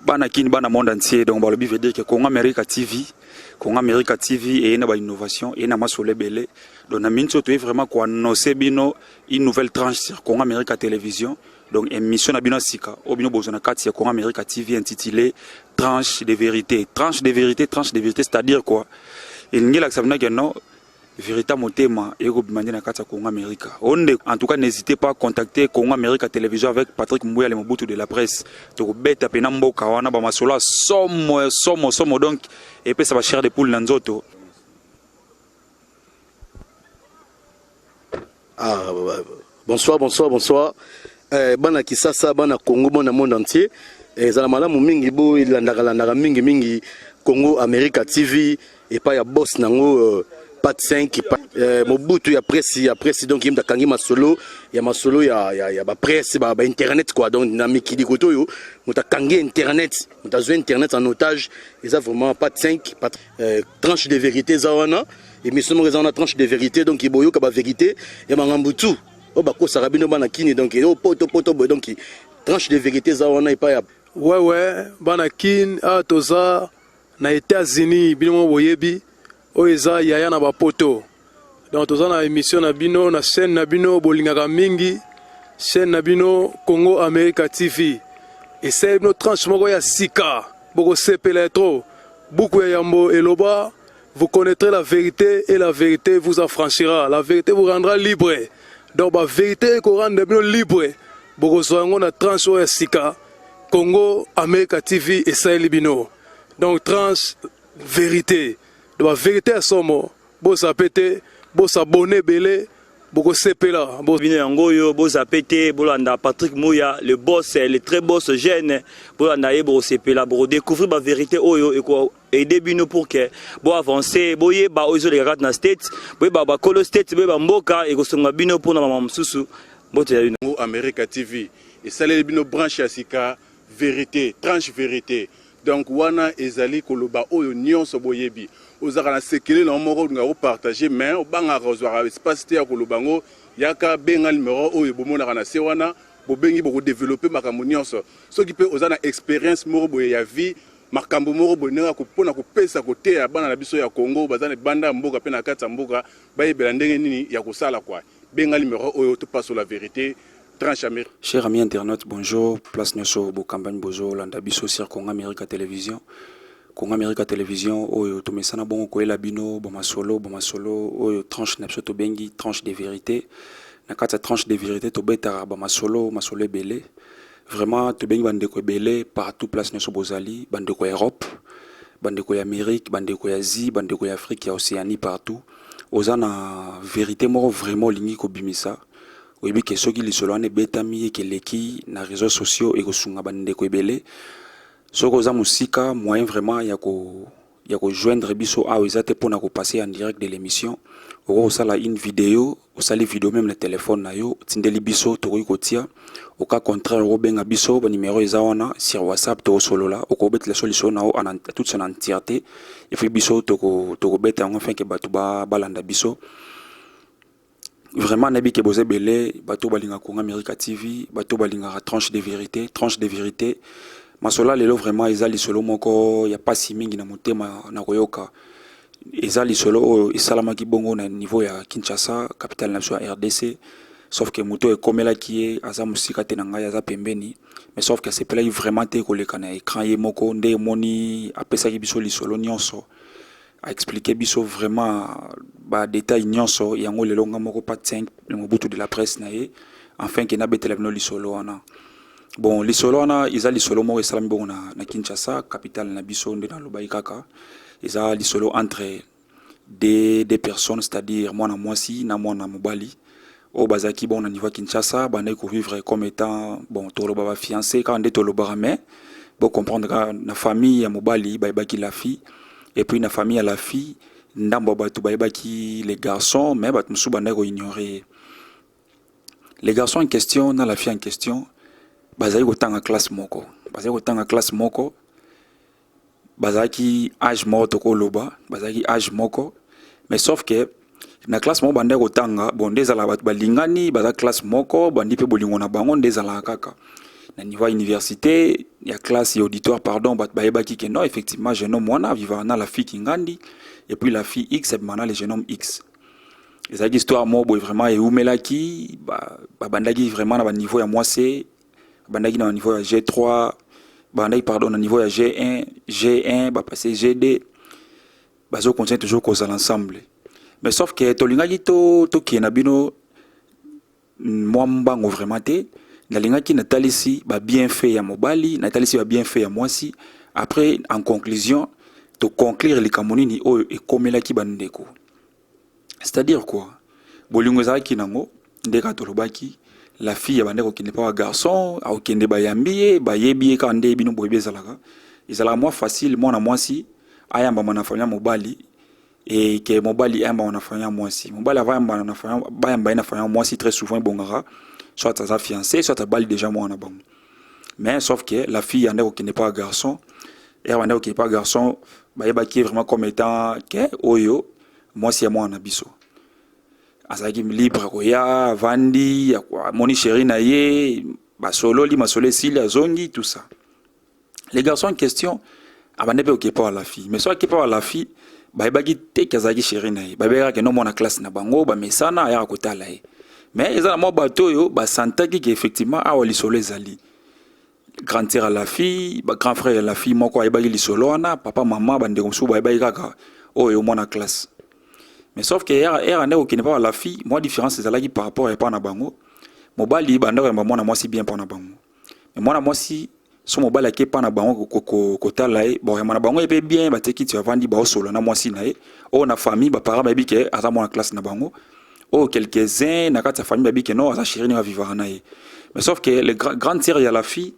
Bana Kin, bana monde entier, donc balobi veut dire que Congo America TV, Congo America TV eye na ba innovation, eye na masolo ebele. Donc na miniti oyo toye vraiment ko annoncer bino une nouvelle tranche sur Congo America Télévision. Donc émission na bino ya sika oyo bino bozwa na kati ya Congo America TV intitulée Tranche de vérité. Tranche de vérité, tranche de vérité, c'est-à-dire quoi? Elingi elakisa bino ke non, vérité motema ekobima nde na kati ya Congo America. Onde, en tout cas, n'hésitez pas à contacter Congo America Télévision avec Patrick Mbuya, le Mobutu de la presse. Tokobeta pena mboka wana ba masolo ya somo somo somo, donc epesa ba chair de poule na nzoto. Ah, bonsoir, bonsoir, bonsoir. Eh, bana Kisasa, bana Congo, bana monde entier. Eh, ezala malamu mingi bo elandaka landaka mingi mingi Congo America TV epai ya boss nango Pat 5 pa, Mobutu ya presse ya presse, donc ye akangi masolo ya masolo ya ba presse ba internet quoi. Donc na mikili koto oyo moto akangi internet, moto azwi internet en otage, eza vraiment Pat 5 Pat, tranche de vérité eza wana, émission moko eza wana tranche de vérité. Donc boyoka ba vérité ya makambo tout oyo bakosaka bino bana Kini, donc oyo poto poto boye. Donc tranche de vérité eza wana epai ya Wewe bana Kin, awa toza na États-Unis, bino moko boyebi oyo eza yaya na bapoto. Donc toza na émission na bino na chaîne na bino bolingaka mingi, chaîne na bino Congo America TV. Esali bino tranche moko ya sika, bokosepela trop. Buku ya yambo eloba: "Vous connaîtrez la vérité et la vérité vous affranchira, la vérité vous rendra libre." Donc ba vérité ekorendre bino libre, bokozwa yango na tranche oyo ya sika Congo America TV esaleli bino. Donc tranche vérité, donc ba vérité ya somo, bozape te, bosabone ebele, bokosepela. Bino yango oyo, bozape te, bolanda Patrick Mouya, le boss, le très boss jeune. Bolanda ye, bokosepela, bokodécouvrir bavérité oyo eko aider bino pour que boavance, boyeba oyo ezoleka kati na state, boyeba bakolo state, boyeba mboka ekosonga bino mpona mama mosusu. Mbote ya bino. America TV esaleli bino branche ya sika, vérité, tranche vérité. Donc wana ezali koloba oyo nyonso boyebi. Ozalaka na sekele na yo moko, olingaka kopartage, mais obangaka, ozwaka espace te ya koloba yango. Yaka, benga numero oyo bomonaka na se wana. Bobengi, bokodévelopper makambo nyonso. Soki mpe oza na expérience moko boye ya vie, makambo moko boye ndenge mpona kopesa, koteya bana na biso ya Congo baza na banda ya mboka mpe na kati ya mboka, bayebela ndenge nini ya kosala kwa, benga numero oyo, topasola vérité, tranche Amérique. Chers amis internautes, bonjour. Place nyonso bokambani bozolanda biso sur Congo America Télévision. Congo America Télévision oyo tomesana bongo koyela bino bamasolo, bamasolo oyo tranche na biso tobengi tranche de vérité. Na kati ya tranche de vérité, tobetaka bamasolo, masolo ebele. Vraiment tobengi bandeko ebele partout, place nyonso bozali, bandeko ya Europe, bandeko ya Amérique, bandeko ya Asie, bandeko ya Afrique, ya Océanie, partout. Oza na vérité moko vraiment olingi kobimisa, oyebi ke soki lisolo wana ebetami, ekeleki na réseaux sociaux, ekosunga bandeko ebele. Soki oza mosika, moyen vraiment ya kojoindre biso awa eza te mpona kopasser en direct de l'émission. Okoki kosala une vidéo, osali vidéo même na téléphone na yo, otindeli biso, tokoki kotia. Au cas contraire, okobenga biso, banimero eza wana sur WhatsApp, tokosolola, okobetela so lisolo na yo en toute son entièreté, et puis biso tokobeta yango afin ke bato balanda biso. Vraiment nayebi ke boza ebele, bato balingaka Congo America TV, bato balingaka tranche de vérité. Tranche de vérité, masolo lelo vraiment eza lisolo moko ya pasi mingi na motema na koyoka. Eza lisolo oyo esalamaki bongo na niveau ya Kinshasa, capitale na biso ya RDC. Sauf ke moto ekomelaki ye aza mosika te na ngai, aza pembeni, mais sauf ke asepelaki vraiment te koleka na écran. Ye moko nde emoni apesaki biso lisolo nyonso, aexpliquer biso vraiment badetail nyonso yango. Lelo nga moko Pat 5, le Mobutu de la presse, na ye enfin ke nabetela bino lisolo wana. Bon, lisolo wana eza lisolo moko esalami bongo na Kinshasa, capitale na biso. Nde nalobaki kaka, eza lisolo entre deux personnes, c'est-à-dire mwana mwasi na mwana mobali oyo bazalaki bongo na niveau ya Kinshasa, bandaki kovivre comme étant, bon, toloba bafiancé kaka nde tolobaka, mais bocomprendre kaka, na famille ya mobali bayebaki la fille, et puis na famille ya la fille, ndambo ya bato bayebaki les garçons, mais bato mosusu bandaki koignorer les garçons en question na la fille en question. Bazali kotanga classe moko, bazali kotanga classe moko, bazalaki âge moko, tokoloba bazalaki âge moko, mais sauf que na classe moko bandaki kotanga. Bon, nde ezalaka bato balingani, baza classe moko, bandi mpe bolingo na bango nde ezalaka kaka. Na niveau ya université, ya classe, ya auditoire, pardon, bato bayebaki ke non, effectivement, jeune homme wana avivaka na la fille Kingandi et puis la fille X abimaka na le jeune homme X. Ezalaki histoire moko boye vraiment eumelaki. Babandaki vraiment na baniveau ya mwase, babandaki na baniveau ya G3, babandaki, pardon, na niveau ya G1, G1 bapasse G2, bazocontinue toujours kozala ensemble. Mais sauf ke tolingaki tokende na bino mwa mbango vraiment te. Nalingaki natalisi babienfait ya mobali, natalisi babienfait ya mwasi. Après, en conclusion, toconclure likambo nini oyo ekomelaki bandeko. C'est-à-dire quoi? Bolingo ezalaki nango nde kaka tolobaki. La fille abandaki kokende mpa bagarçon, akokende, bayambi ye, bayebi ye kaka nde bino boyebi. Ezalaka mwa facile mwana mwasi ayambama na famille ya mobali e ke mobali ayambama na famille ya mwasi. Mobali ava yambana na famille, bayamba ye na famille ya mwasi, très souvent ebongaka soit aza fiancé, soit abali déjà mwana bango. Mais sauf que la fille andaki kokende mpa garçon, ere bandaki kokende mpa garçon, bayebaki ye vraiment comme étant ke oyo mwasi ya mwana na biso. Azalaki libre koya, avandi, amoni chéri na ye, basololi masolo, esili, azongi, tout ça. Les garçons en question abandi mpe kokepa wa la fille. Mais so akepa wa la fille, bayebaki te ke azalaki chéri na ye. Bayebaki kaka no mwana classe na bango, bamesana, ayaka kotala ye. Mais eza na mwa bato oyo basantaki ke effectivement awa lisolo ezali. Grande sœur ya la fille, ba grand frère ya la fille moko ayebaki lisolo wana, papa, mama, bandeko mosusu bayebaki kaka oyo mwana classe. Mais sauf ke ere ande kokende mpa la fille, mwa différence ezalaki par rapport ya epa na bango. Mobali bandako yamba mwana mwasi bien mpa na bango, mais mwana mwasi, so mobali ake epa na bango kotala ye, boyamba na bango ye mpe bien, bateki ti bavandi, baosolola na mwasi na ye. Oyo na famille, baparent bayebi ke aza mwana classe na bango. Oyo quelques-uns na kati ya famille bayebi ke non, aza chéri, ndenge avivaka na ye. Mais sauf que le grande sœur ya la fille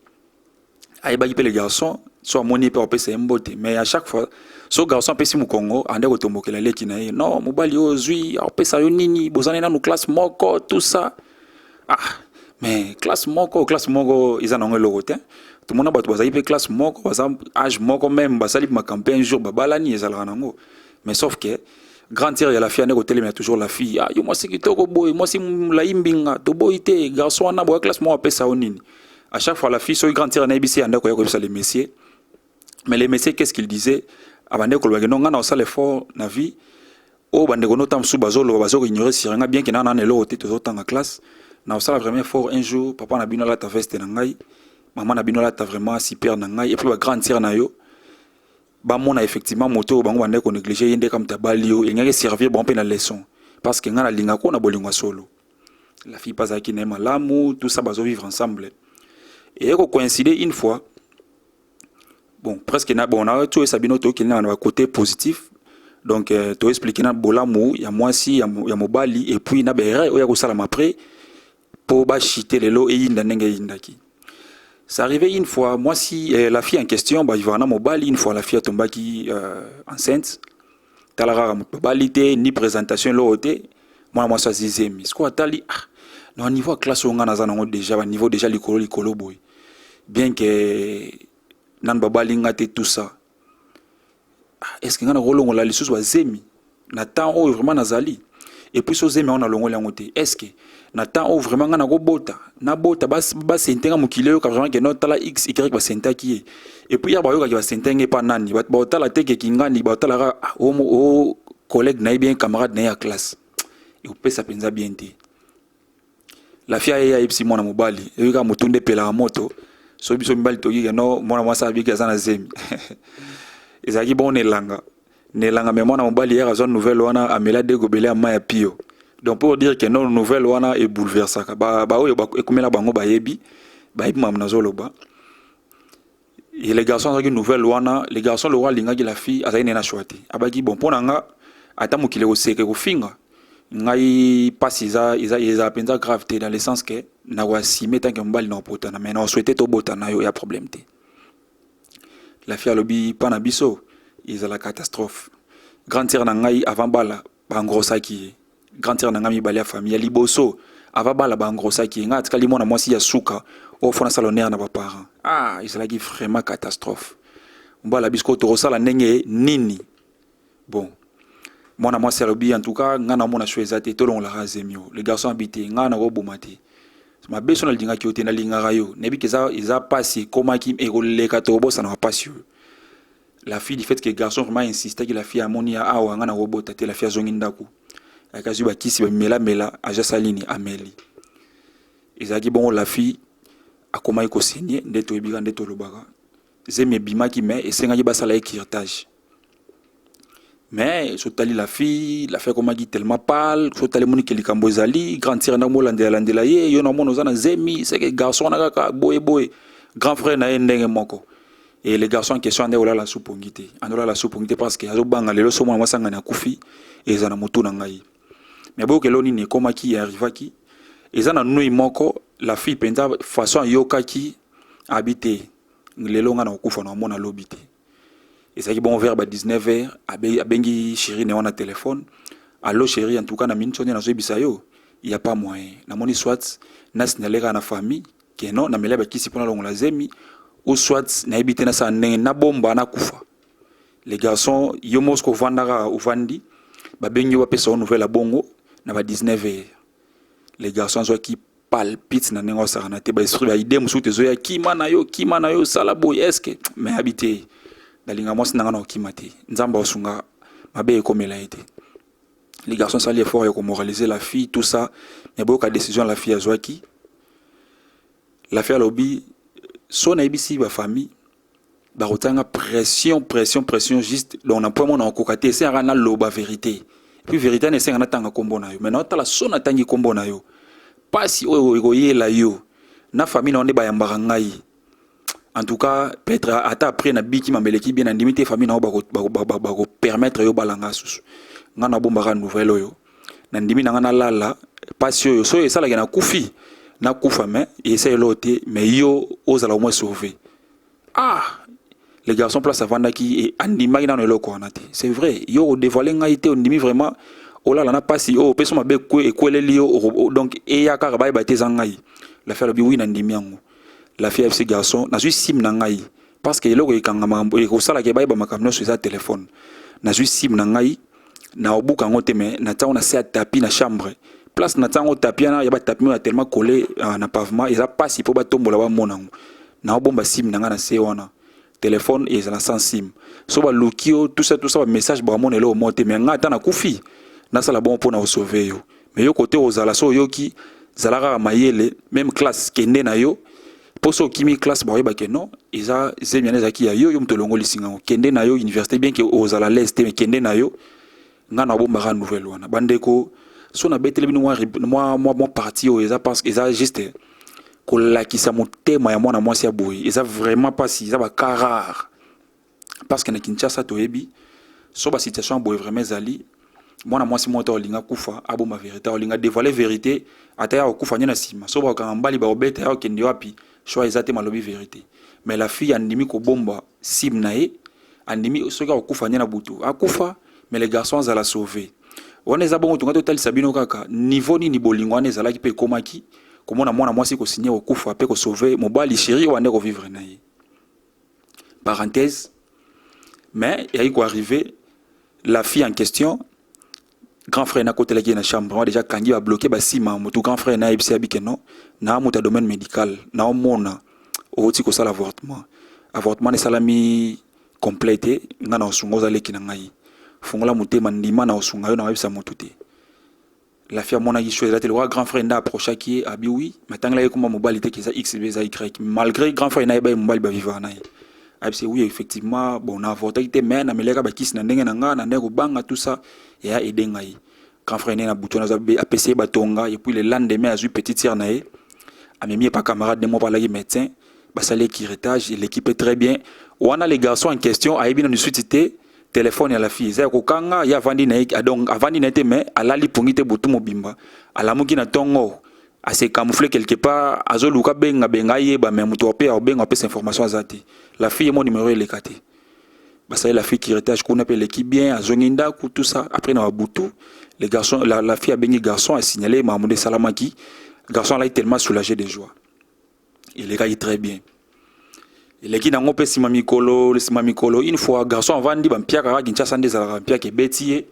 ayebaki mpe le garçon. So amoni ye mpe, apesa ye mbote, mais à chaque fois so garçon apesi mokongo, ande kotombokela leki na ye: "Non, mobali oyo ozwi, apesa yo nini? Bozali nanu classe moko", tout ça. Ah, mais classe moko, classe moko eza nango eloko te. Tomona bato bazali mpe classe moko, baza âge moko, même basali makambo, un jour babalani, ezalaka nango. Mais sauf que grande sœur ya la fille ande kotelemela toujours la fille: "Ah, yo mwasi kitoko boye, mwasi molai mbinga, toboyi te. Garçon wana boya classe moko, apesa yo nini?" À chaque fois la fille, soki grande sœur anayebisi ye, ande koya koyebisa le monsieur. Mais le monsieur, qu'est-ce qu'il disait? Abande kolobaki: "Non, ngai na osala effort na vie oyo bandeko nota mosusu bazoloba, bazokoignore sur nga, bien ke na nana eloko te, tozotanga classe. Na osala vraiment effort, un jour papa na bino alata veste na ngai, mama na bino alata vraiment super na ngai, et puis bagrande sœur na yo bamona effectivement moto oyo bango bandaki konéglige ye nde kamta bali yo. Elingaki servir bango mpe na leçon, parce que ngai nalingaka na bolingo ya solo." La fille mpe azalaki na ye malamu, tout ça, bazovivre ensemble. Eye kocoïncide une fois, bon, presque na, bon, na toyesa bino, tokende na bacôté positif. Donc toexplike na bolamu ya mwasi, ya mobali, et puis na baerreur oyo ya kosalama après mpo bachite lelo eyinda ndenge eyindaki. Ça arrivait une fois, mwasi, la fille en question bavivaka na mobali. Une fois la fille atombaki enceinte. Tala kaka, moto babali te, ni présentation, eloko te. Mwana mwasi azwi zemi. Sikoyo atali: "Ah, na niveau ya classe oyo ngai naza nango déjà, baniveau déjà likolo likolo boye, bien que nanu babali nga te, tout ça, ah, est ce que ngai nakolongola lisusu bazemi na temps oyo vraiment nazali? Et puis so zemi yango nalongoli yango te, est ce que na temps oyo vraiment ngai nakobota, nabota, basente nga, mokili oyoka vraiment ke no, tala X Y basentaki ye? Et puis ya bayokaki basente nge epa nani? Bato baotala te ke Kingani, baotalaka, ah, o collègue na ye, bien camarade na ye ya classe, ekopesa mpenza bien te." La fille aye, ayebisi mwana mobali. Eyoki kaka motu nde epelaka moto. So biso mibali toki ke no, mwana mwasi abiki aza na zemi. Ezalaki bongo na elanga, na elanga. Me mwana mobali yaka azwa nouvelle wana, amela de gobele ya mai ya pio. Donc pour dire que non, nouvelle wana ebouleversaka baoyo ekomela bango, bayebi, bayebi makambo nazoloba. Et les garçons azalaki nouvelle wana, les garçons, le roi alingaki la fille, azalaki nde na choix te. Abaki: "Bon, mpo na nga, ata mokili ekoseka, ekofinga ngai, mpasi eza mpenza grave te, dans le sens ke nakoasime tant que mobali na kopotana, mais na osouhaite tobotana yo, ya problème te." La fille alobi: "Mpa na biso ezala catastrophe. Grande sœur na ngai avant bala, bangrosaki ye. Grande sœur na ngai mibale ya famille ya liboso avant bala, bangrosaki ye. Ngai atikali mwana mwasi ya suka oyo fo nasala honneur na baparent. Ah, ezalaki vraiment catastrophe. Mbala biso tokosala ndenge nini?" Bon, mwana mwasi alobi: "En tout cas, ngai naomona choix eza te, tolongolaka zemi o." Le garçon abi: "Te, ngai nakoboma te. Mabe so nalingaki yo te, nalingaka yo, nayebi ke eza pasi, ekomaki, ekoleka, tokobosana bapasi oyo. La fille, du fait que garçon vraiment insistaki, la fille amoni ya awa nga nakobota te. La fille azongi ndako, ayaki, azwi bakisi, bamelamela, azwi, asali nini, ameli. Ezalaki bongo, la fille akomaki kosaigner nde toyebi kaka nde tolobaka, zemi ebimaki, mais esengaki basala ye curetage. Mais sotali la fille, la fille akomaki tellement pâle. Sotali, moniki likambo ezali grande sœur, ndako molandela landela ye, yo na mona oza na zemi, seke garçon wana kaka boye boye, grand frère na ye ndenge moko. Et le garçon en question ande olala supongi te, ande olala supongi te, parce que azobanga lelo so mwana mwasi angani akufi, eza na motu na ngai. Mais boyokelo nini ekomaki, arrivaki, eza na nuit moko, la fille mpenza façon ayokaki abi te, lelo ngai na kokufa, na omona lobi te. Ezalaki bongo vers ba 19 heures, abengi chéri na ye wana téléphone: "Allo chéri, en tout cas na miniti oyo nazoyebisa yo, y a pas moyen, namoni soit nasignale kaka na famille ke non, namela bakisi mpona longola zemi, ou soit nayebi te nasala ndenge nabomba, nakufa." Les garçons, yo moko soki ovandaka, ovandi, babengi yo, bapesa yo nouvelle ya bongo na ba 19 heures, les garçons azwaki palpite na ndenge osakana te, baesprit, baidées mosusu te ezoya: kima na yo, kima na yo, osala boye eske. Mais abi te, nalinga mwasi na nga, na okima te, Nzambe aosunga, mabe ekomela ye te. Les garçons asali effort ya komoraliser la fille, tout ça, mais boyoka décision la fille azwaki. La fille alobi: so nayebisi bafamille, bakotanga pression, pression, pression, juste donc na point mo na okoka te, esengaka naloba vérité. Puis vérité wana esenga natanga nkombo na yo. Mais naotala so natangi nkombo na yo, pasi oyo ekoyela yo na famille na yo nde bayambaka ngai. En tout cas, peut-être ata après nabiki mameleki bien, nandimi te famille na yo bakopermettre yo balanga susu. Ngai nabombaka nouvelle oyo, nandimi na ngai nalala pasi oyo, soki esalaki nakufi, nakufa, mais esa eloko te, mais yo ozala au moins sauvé. Ah, le garçon, place avandaki, andimaki nano eloko wana te. C'est vrai, yo odévoile ngai te, ondimi vraiment olala na pasi oyo, opesi mabe ekweleli yo, donc eya kaka bayeba te eza ngai. La fille alobi: oui, nandimi yango. La fille ayebisi garçon: nazwi sim na ngai, parce que eloko ekanga makambo ekosalaka bayeba makambo nyonso eza telefone. Nazwi sim na ngai, na obuka yango te, mais natia yango na se ya tapis na chambre. Place natia yango, tapis wana ya batapi oyo ya tellement collé na pavement, eza pasi mpo batombola bamona yango. Naobomba sim na ngai na se wana, telefone ezala sans sim. So baluki yo, tout ça, tout ça, bamessage bakamona eloko moko te. Mais ngai ata nakufi, nasala bongo mpo na kosauver yo. Mais yo kote ozala, so oyoki, zala kaka mayele, même classe kende na yo, mpo so okimi classe, bakoyeba ke non, eza zemi wana ezalaki ya yo, yo moto olongolisi ngango. Kende na yo université, bien ke ozala lese te, mais kende na yo, ngai na bombaka nouvelle wana. Bandeko, so nabeteli bino mwa partie oyo, eza parce eza juste kolakisa motema ya mwana mwasi ya boye. Eza vraiment mpasi, eza bacas rare, parce que na Kinshasa toyebi so basituation ya boye vraiment ezali. Mwana mwasi moko te olinga kufa abomba vérité, olinga dévoiler vérité, ata ya kokufa nye na nsima, so bakokanga mbali, bakobeta, ya kokende wapi, choix eza te, malobi vérité. Mais la fille andimi kobomba sim na ye, andimi soki akokufa nye na butu, akufa, mais le garçon azala sauvé. Wana eza bongo, tonga totalisa bino kaka niveau nini bolingo wana ezalaki mpe ekomaki komona mwana mwasi kosigner kokufa mpe kosauver mobali chéri oyo ande kovivre na ye. Parenthèse, mais eyaki koarriver, la fille en question, grand frère nakotelaki ye na chambre wana, déjà kangi, babloquer basima motu. Grand frère nayebisi abi ke non, na moto ya domaine médical, naomona outi kosala avortement, avortement esalami complet te. Ngai na osunga, oza leki na ngai, fungola motema, ndima na osunga yo, na oyebisa motu te. La fille amonaki choix eza te, lokola grand frère nde approchaki ye, abi oui, matangelaki ye komba mobali te, ke eza x, eza y, malgré grand frère nayeba ye mobali bavivaka na ye. Ayebisi: oui, effectivement, bon, na avortaki te, mais namelaka bakisi na ndenge na nga, na ndenge kobanga, tout ça, eya aide ngai. Grand frère ne na butu wana apesi ye batonga. Et puis le lendemain, azwi petite sœur na ye, amemi ye pa camarade moko alaki médecin, basali curettage, l'équipe est très bien. Wana les garçons en question ayebi nanu suite te. Telefone ya la fille eza ya kokanga. Ye avandi na ye, donc avandi na ye te, mais alali pongi te butu mobimba. Alamuki na ntongo, ase camoufle quelque part, azoluka benga benga ayeba, mais moto ape akobenga apesa information aza te. La fille mo numéro eleka te. Basali la fille curettage kuna mpe eleki bien, azongi ndako, tout ça. Après na babutu, les garçons, la fille abengi garçon, asignale makambo nde esalamaki. Garçon alaki tellement soulagé de joie, elekaki très bien. Eleki nango mpe nsima mikolo, nsima mikolo, une fois garçon avandi, bampiaka kaka Kinshasa nde ezalaka, mpiaka ebeti ye: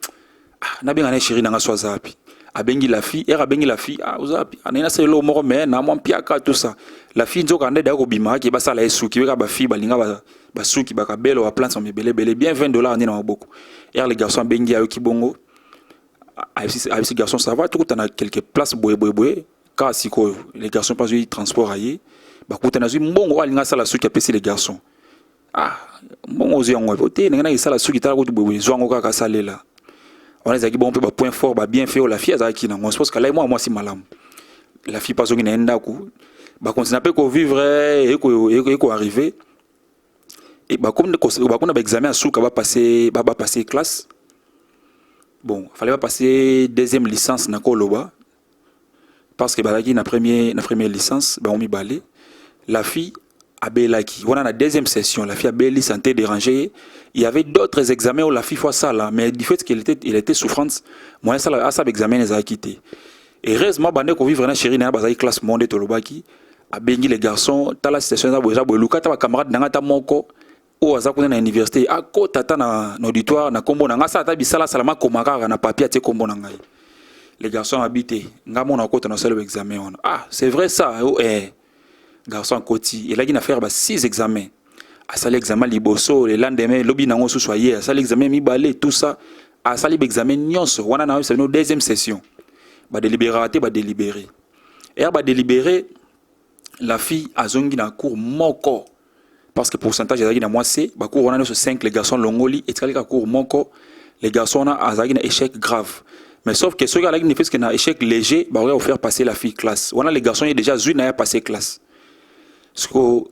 ah, nabenga na chéri nanga so aza wapi. Abengi la fille, ere abengi la fille: "Ah, oza wapi? Anayi nasala eloko moko, mais na mwa mpiaka, tout ça." La fille nzoka nde daya kobima, ake basala ye suki. Weka bafille balinga basuki, bakabelo, baplante ebele ebele bien, 20 $ nde na maboko. Ere le garçon abengi, ayoki bongo, ayebisi garçon: "Ça va, tokutana quelque place boye boye boye." Kaka sikoyo le garçon mpe azwi transport, aye, bakutana, azwi mbongo oyo alinga asala suki, apesi le garçon. "Ah, mbongo ozwi yango po te ndenge naki esala suki? Tala kutu boye, ezwa yango kaka, asalela wana." Ezalaki bongo mpe bapoint fort, babienfait oyo la fille azalaki nango, parce que alai mwana mwasi malamu. La fille mpe azongi na ye ndako, bakontina mpe kovivre. Ekoarrive bakomi na baexamen ya suka, bapasse classe. Bon, fallait bapasser deuxième licence na koloba, parce que bazalaki na première licence bango mibale. La fille abelaki wana na deuxième session. La fille abeli, santé dérangée. Il y avait d'autres examens où la fille faut ça, mais du fait qu'elle était il était souffrante, moyen asala asala examen ezalaki te. Heureusement, bande kovivre na chéri na ye, bazalaki classe monde. Tolobaki, abengi les garçons: "Tala, situation eza boye, eza boye, luka ata bacamarade na nga ata moko oyo aza kuna na université, akota ata na auditoire na nkombo na ngai, asala ata bisala, asala makoma kaka na papier, atie nkombo na ngai." Les garçons abi te, nga mona akota na osala baexamen wana. "Ah, c'est vrai ça?" Oh, eh. Garçon akoti, elaki na faire ba 6 examens. Asali examen liboso, le lendemain, lobi nango susu, aye, asali examen mibale, tout ça, asali baexamen nyonso wana. Na oyebisa bino, deuxième session, badélibéraka te, badélibéré. Eya badélibéré, la fille azongi na cours moko, parce que pourcentage ezalaki na mwa c. Bacours wana nyonso 5, les garçons longoli, etikali kaka cours moko. Les garçons wana azalaki na échec grave, mais sauf que soki azalaki ne fût-ce que na échec léger, bakoki kofaire passer la fille classe wana. Les garçons ye déjà zwi na ye passer classe.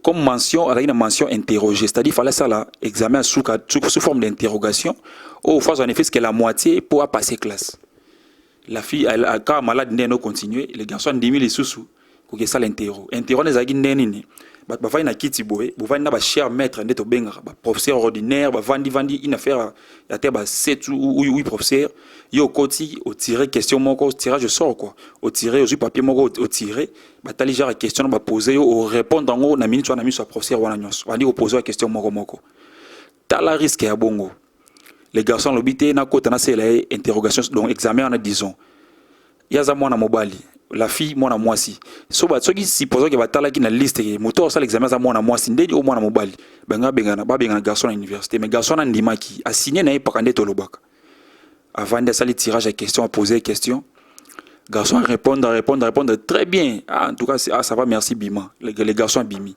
Comme mention, azalaki na mention interrogée, c'est-à-dire fallait asala examen suka sous forme d'interrogation oyo faut azwa ne fût-ce que la moitié pour apasser classe. La fille kaka malade nde eno continuer. Les garçons andimi lisusu koki esala interro. Interro wana ezalaki nde nini? Bato bavandi na kiti boye, bovandi na bachers maître nde tobengaka baprofesseur ordinaire, bavandi vandi une affaire ya te, ba 7 ou 8 professeur. Yo okoti, otire question moko, tirage au sort quoi, otire, ozwi papier moko, otire, batali genre question na bapose yo, orépondre yango na minute wana miso ya professeur wana nyonso. Bandi kopose yo question moko moko. Tala risque ya bongo. Les garçons alobi te, nakota, nasalela ye interrogation, donc examen wana. Disons ye aza mwana mobali, la fille mwana mwasi. So soki supposons ke batalaki na liste ke moto asala examen aza mwana mwasi ndeni o mwana mobali, bango babengana, babengana garçon na université. Mais garçon wana andimaki, asigne na ye paka nde tolobaka. Avandi, asali tirage ya question, apose question, garçon répondre, répondre, répondre très bien. "Ah, en tout cas, ah, ça va, merci, bima." Les garçons bimi.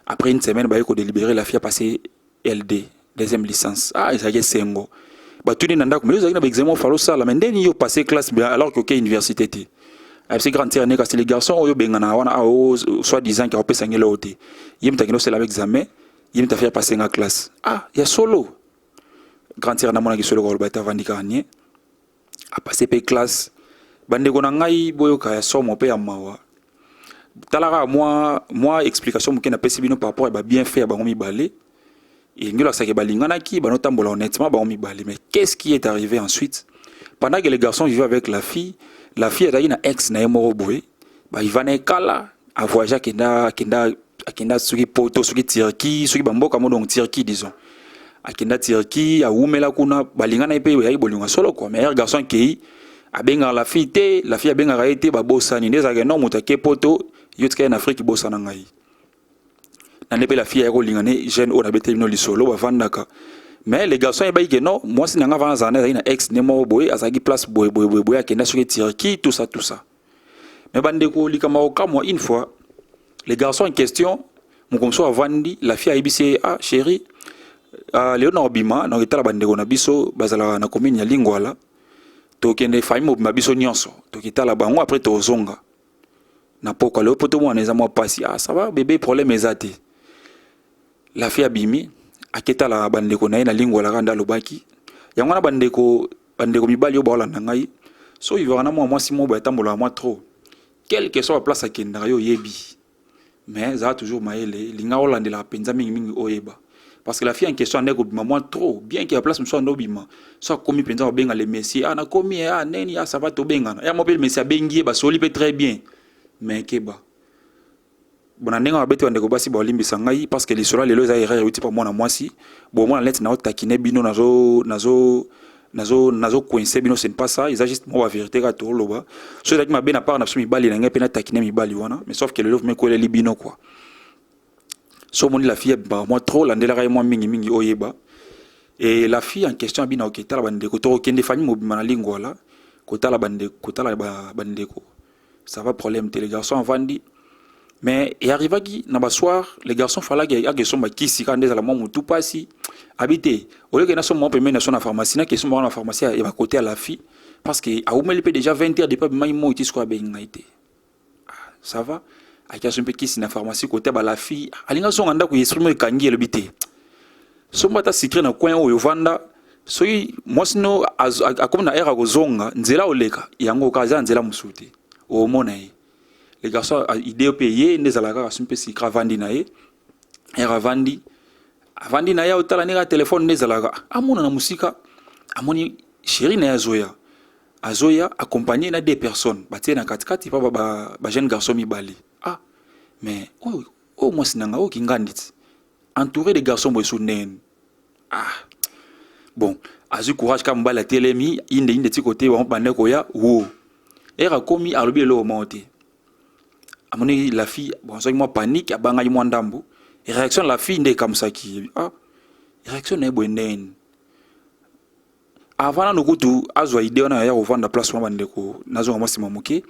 Après une semaine, baye kodélibérer, la fille a passé LD, deuxième licence. Ah, ezalaki esengo. Batuni na ndako: "Mais ozalaki na baexamen, ofala osala, mais ndeni yo passé classe alors que oke université te?" Ayebisi grande sœur ne: "Kasi les garçons oyo obengana wana awa, soit disant ke akopesa ngai eloko te, ye moto akende osala baexamen, ye moto afaire passer nga classe." "Ah, ya solo?" Grande sœur namonaki solo koloba te, avandi kaka nie, apase mpe classe. Bandeko na ngai, boyoka ya somo mpe ya mawa. Tala kaka mwa explication moke napesi bino par rapport ya babienfait ya bango mibale. Elingi olakisaki balinganaki, banotambola honnêtement bango mibale. Mais qu'est-ce qui est arrivé ensuite? Pendant que le garçon vivait avec la fille, la fille azalaki na ex na ye moko boye, baiva na ekala, avoyage, akenda soki Poto, soki Turquie, soki bamboka mo, donc Turquie disons. Akenda Turquie, awumela kuna, balingana ye mpe, eyaki bolingo solo quoi. Mais garçon akei, abengaka la fille te, la fille abengaka ye te, babosani. Nde ezalaka no moto ake Poto, yo tika ye na Afrique, bosana ngai na nde. Mpe la fille aya kolinga ne jeune oyo nabeteli bino lisolo, bavandaka. Mais les garçons ayebaki ke non, mwasi na nga vana azala na azalaki na ex nde moko boye, azalaki place boye boye boye boye, akenda soki Turquie, tout ça, tout ça. Mais bandeko, likambo kokamwa, une fois les garçons en question, moko mosusu avandi, la fille ayebisi ye: "Ah chéri, lelo na kobima na koketala bandeko na biso bazalaka na commune ya Lingwala, tokende famille mobima, biso nyonso toketala bango, après tozonga na pokwa lelo, po tomwana eza mwa pasi." "Ah, ça va bébé, problème eza te." La fille abimi, aketala bandeko na ye na Lingwala kaka nde alobaki yango wana. Bandeko mibali oyo baolanda ngai, so oyivaka na mwa mwasi moko boye, atambolaka mwa trop, quelque soit baplace akendaka, yo oyebi, mais ezala toujours mayele, linga olandelaka mpenza mingimingi, oyeba. Parce que la fille en question ande kobima mwa trop, bien que baplace mosusu ande obima, so akomi mpenza, kobenga le monsieur: "Ah, nakomi, ah neni, ah ça va, tobengana." Ya mo mpe le monsieur abengi ye, basoli mpe très bien. Mais keba bona ndenge babeti. Bandeko basi baolimbisa ngai, parce que lisolo lelo eza erreur euti pa mwana mwasi. Bomona neti naotakine bino, nazo Nazo nazo coincer bino, ce n'est pas ça, eza juste mwa vérité kaka toloba. So ezalaki mabe na part na biso mibali na ngai mpe natakine mibali wana, mais sauf que lelo vraiment ekweleli bino quoi. So omoni la fille abimaka mwa trop, landelaka ye mwa mingimingi, oyeba. Et la fille en question abina oketala bandeko, tokokende famille mobima na Lingwala kotala bandeko, kotala bandeko. Ça va, problème te. Les garçons avandi, mais earrivaki na basoir, les garçons falaki akesomba kisi kaka nde ezala mwa motu mpasi. Abi te, oleke nasomba mwa pembeni na so na pharmacie, nakesomba wana na pharmacie ya bakote ya la fille, parce que awumeli mpe déjà 20 heures depuis abimaki moi ti sikoyo abengi ngai te. Ah, ça va, aki asombi mpe kisi na pharmacie kote ya bala fille. Alingi azonga ndako, esprit mo ekangi, elobi te, somba ata sucré na coin oyo ovanda. Soki mwasi no akomi na heure akozonga, nzela oleka yango kaka, aza na nzela mosusu te, omona ye. Le garçon, idée mpe ye nde ezalaka kaka, asombi mpe sucré, avandi na ye. Heure avandi, avandi na ye, otala ndenge telefone nde ezalaka, amona na mosika, amoni chéri na ye azoya, azoya accompagné na deux personnes, batie na katikati mpa ba jeune garçon mibale. Ah, mais oyo, oyo mwasi na nga oyo kingandi ti entouré de garçons boye, so ndenge? Ah bon, azwi courage kaka, mobali atelemi inde inde ti kote bango bande koya wo. Heure akomi, alobi eloko moko te. Amoni la fille, bon, azwaki mwa panique, abangaki mwa ndambo. Réaction la fille nde ekamusaki. Ah, réaction na ye boye ndenge? Avant nano kutu azwa idée wana ya kovanda place wana, bandeko, nazonga mwa nsima moke.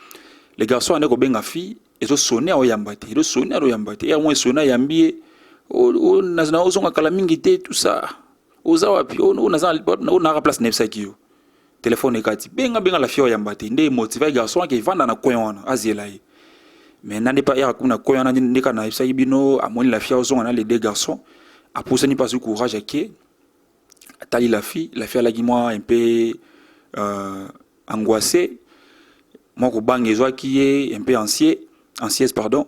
Le garçon ande kobenga fille, ezosone, aoyamba te, ezosone, aoyamba te. Heure moko esone, ayambi ye: ozonga kala mingi te, tout ça, oza wapi? Onaka place nayebisaki yo. Telefone ekati, benga benga la fille, oyamba te. Nde motive garçon ake evanda na coin wana, azela ye. Mais nande pa heure akomi na coin wana, nde kaka nayebisaki bino, amoni la fille azonga na les deux garçons. Apusani mpe, azwi courage, ake atali la fille. La fille alaki mwa un peu angoissé, mwa kobanga ezwaki ye, un peu anxieux, anxieuse, pardon.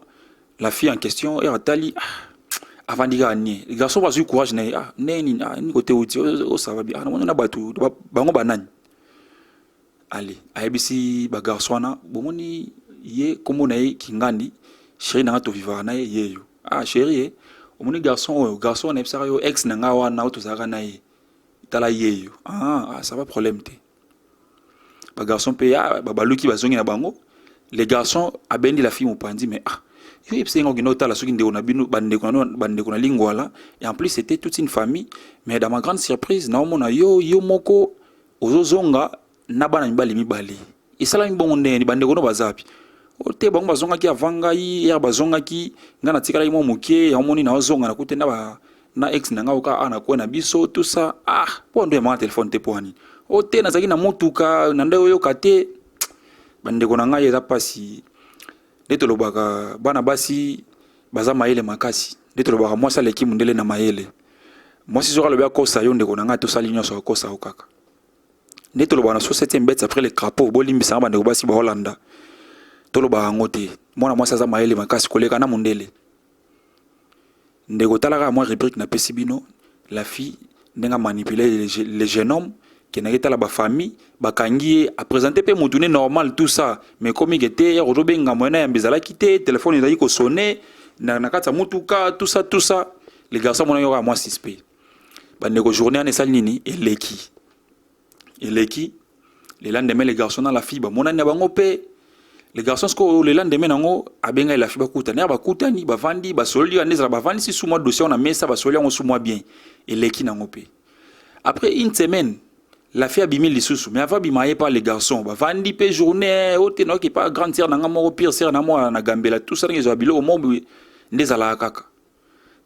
La fille en question, heure atali, ah, avandi kaka nie. Garçon bazwi courage na ye: ah, ndenge nini? Ah, nini kote uti osava bi? Ah, namoni na bato bango banani. Ale ayebisi bagarçon wana: bomoni ye, nkombo na ye Kingandi, chéri na nga, tovivaka na ye, yeyo. Ah chéri, ye omoni garçon oyo, garçon wana ayebisaka yo ex na nga wana oyo tozalaka na ye, tala yeyo. Ah, ah, ça va, problème te. Bagarçon mpe, ah, baluki, bazongi na bango. Les garçons abendi la fille mopanzi: mais ah, yo yebisa nga okende otala soki ndeko na bino, bandeko na bandeko na Lingwala, et en plus c'était toute une famille, mais dans ma grande surprise naomona yo, yo moko ozozonga na bana mibali mibale. Esalami bongo ndenge? Bandeko no baza wapi? Te, bango bazongaki avant ngai. Heure bazongaki, ngai natikalaki mwa moke. Yango moni naozonga, nakute na ba na ex na ngai oka a na kwe na biso, tout ça. Ah, mpo ndo yamaka telefone te, mpo wani o te, nazalaki na motuka na nde oyoka te. Bandeko na ngai, eza mpasi. Nde tolobaka bana basi baza mayele makasi, nde tolobaka mwasi aleki mondele na mayele. Mwasi soki alobi akosa yo, ndeko na ngai, tosali nyonso, akosa yo kaka. Nde tolobaka na so septième bête après le crapaud. Bolimbisanga bandeko basi baholanda, tolobaka yango te. Mwana mwasi aza mayele makasi koleka na mondele. Ndeko, talaka mwa rubrique napesi bino, la fille ndenge amanipule le jeune homme, kendaki tala bafamille, bakangi ye, aprésente mpe motu ne normal, tout ça. Mais komi ke te ya kozobenga, moyen na yambi ezalaki te, telefone ezalaki kosone na kati ya motuka, tout ça, tout ça. Le garçon amonaki kaka mwa suspect. Bandeko, journée wana esali nini? Eleki, eleki. Le lendemain, le garçon na la fille bamonani na bango mpe. Le garçon sikoyo, le lendemain nango, abengai la fille, bakutani. Ya bakutani, bavandi, basololi wana ezala, bavandisi su mwa dossier na mesa, basololi yango su mwa bien, eleki nango mpe. Après une semaine, la fille abimi lisusu, mais avant abima, ye pa le garçon, bavandi mpe journée oyo te, nayoki pa grande sœur na nga moko, pire sœur na mwana na gambela, tout ça, ndenge ezwa biloko moko nde ezalaka kaka.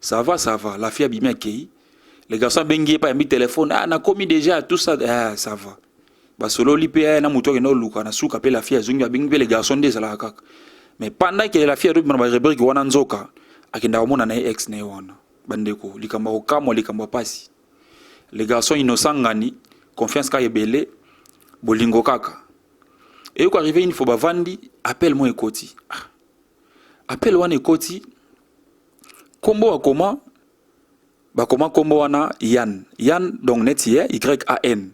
Ça va, ça va. La fille abimi, akei. Le garçon abengi ye pa, yambi telefone: ah, nakomi déjà, tout ça. Ah, ça va, basololi mpe na moto akende oluka. Na suka mpe la fille azongi, abengi mpe le garçon, nde ezalaka kaka. Mais pendant que la fille azobima na barubrique wana, nzoka akendaka komona na ye ex na ye wana. Bandeko, likambo ya kokamwa, likambo ya pasi. Le garçon innocent ngani, confiance kaka ebele, bolingo kaka. Eyoko arrive une fois, bavandi, appel mo ekoti. Ah. Appel wana ekoti, nkombo bakoma, bakoma nkombo wana Yan, Yan, donc neti ye Yan,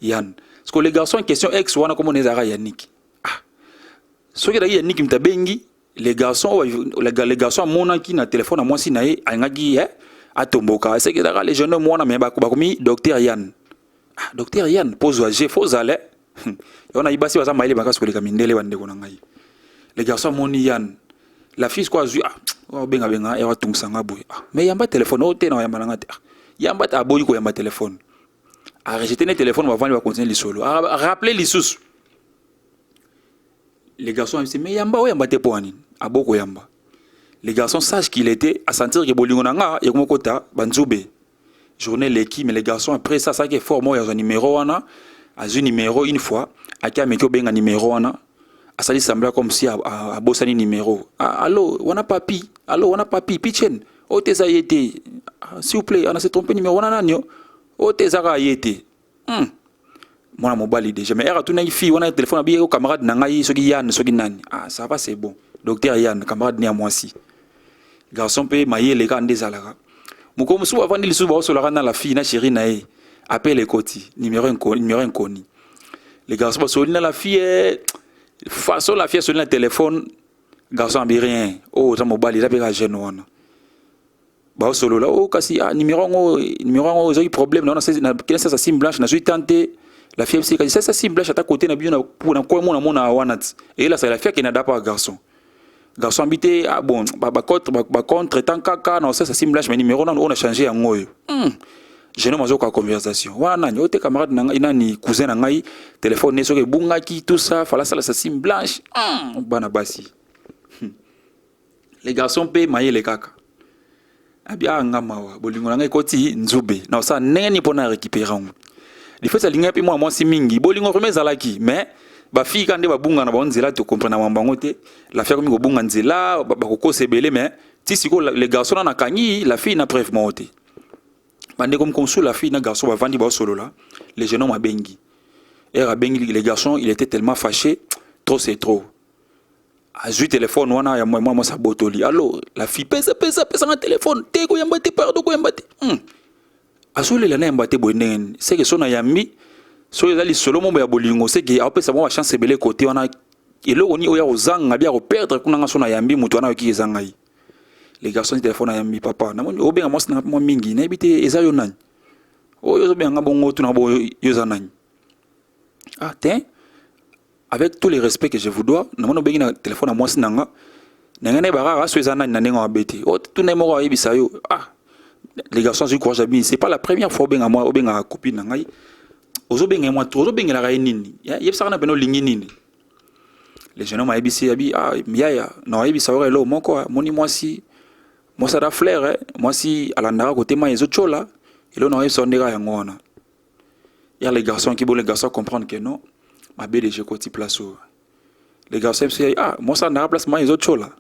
Yan. Parce que le garçon en question, ex wana, komona ezalaka Yannick. Ah, soki ezalaki Yannick moto abengi le garçon, le garçon amonaki na telefone ya mwasi na ye, alingaki ye atomboka. Seki ezalaka le jeune homme wana, mais bakomi docteur Yan. Ah, docteur Yann, mpo ozwa je, fo ozala. Yango nayebi basi baza mayele makasi koleka mindele, bandeko na ngai. Le garçon amoni Yann. La fille sikoyo azwi, ah, obenga benga, ya watungisa nga boye. Ah, mais yamba telefone, oyo te na yamba na nga te. Ah, yamba te, aboyi koyamba telefone. Arejeté ne telefone, bavandi, bacontinue lisolo. Rappelé lisusu. Le garçon ayebisi, mais yamba, oyamba te mpo nini? Abo koyamba. Le garçon sage qu'il était, asentir ke bolingo na nga ekomi kota banzube. Journée leki, mais le garçon après ça asalaki effort moko yazwa numéro wana. Azwi numéro une fois, aki ameki obenga numéro wana, asali semblant comme si abosani numéro. Ah, allo, wana papi, allo, wana papi Pichen, oyo te eza ye te. Ah, s'il vous plaît, ana se trompe numéro, wana nani yo, oyo te eza kaka ye te. Mwana mobali déjà, mais ere atunaki fille wana telefone, abi yo camarade na ngai soki Yann, soki nani. Ah, ça va, c'est bon, docteur Yann, camarade ne ya mwasi. Garçon mpe mayele kaka nde ezalaka. Mokolo mosusu bavandi lisusu, baosolaka na la fille na chéri na ye. Appel ekoti, numéro inconnu, numéro inconnu. Le garçon basoli na la fille, eh, façon la fille asoli na téléphone, garçon abi rien, oyo oza mobali, eza mpe kaka jeune wana baosolola. O kasi, ah, numéro yango, numéro yango ezwaki problème na wana, sasa sim blanche nazwi tan te. La fille kasi sasa sim blanche ata kote na bino na kwa mona mona wana ti eyelasaka. La fille akende adapa garçon. Garçon abi te, ah bon, bacontre temps kaka na osasa sim blanche, mais numéro nano oyo na change yango oyo. Jeune homme azokoka conversation wana, nani oyo te, camarade na ngai, nani, cousin na ngai, telefone ne soki ebungaki, tout ça, fala asalasa sim blanche. Bana basi. Les garçons mpe mayele kaka, abi a nga mawa, bolingo na ngai ekoti nzube, na osala ndenge nini mpona récupérer yango? Du fait alingaki mpe mwana mwasi mingi, bolingo vraiment ezalaki, mais bafille kaka nde babunga na bango nzela, tocomprendre na bango te. La fille akomi kobunga nzela, bakokosa ebele, mais ti sikoyo le garçon nana akangi la fille na preuve moko te. Bandeko, mokonsu la fille na garçon bavandi, baosolola. Le jeune homme abengi, ere abengi le garçon, il était tellement fâché, trop c'est trop, azwi telefone wana ya mwa mwasi, abotoli. Allo, la fille, pesa, pesa, pesanga telefone te, koyamba te, pardon, koyamba te. Azolela na yamba te boye ndenge nini? Seke so nayambi, soki eza lisolo moko ya bolingo, seke aopesa mwa bachance ebele kote wana. Eloko nini oyo ya kozanga bi ya koperdre kuna nga so nayambi moto wana ayoki eza ngai? Le garçon telefone ayambi, papa, namoni obenga mwasi na mwa mingi, nayebi te eza yo nani oyo ozobenga nga bongo, tuna bo yo eza nani. Ah te, avec tout le respect que je vous dois, namoni obengi na telefone ya mwasi na nga, na ngai nayeba kaka so eza nani na ndenge mabe te. O tuna ye moko ayebisa yo. Ah, les garçons azwi courage, abi c'est pas la première fois obenga mwa, obengaka copine na ngai, ozobenga ye mwa trop, ozobengelaka ye nini? Yebisaka na pene olingi nini. Le jeune homme ayebisi, abi ah, yaya, na ayebisa yo eloko moko, moni mwasi, mwasi ada fleur, eh, mwasi alandaka kote mai ezotyola. Eloko na oyebisa yo ndeka yango wana ya les garçons qui bon, les garçons comprendre que non, mabe déjà ekoti place oyo. Les garçons ayebisi, ah, mwasi alandaka place mai ezotyola.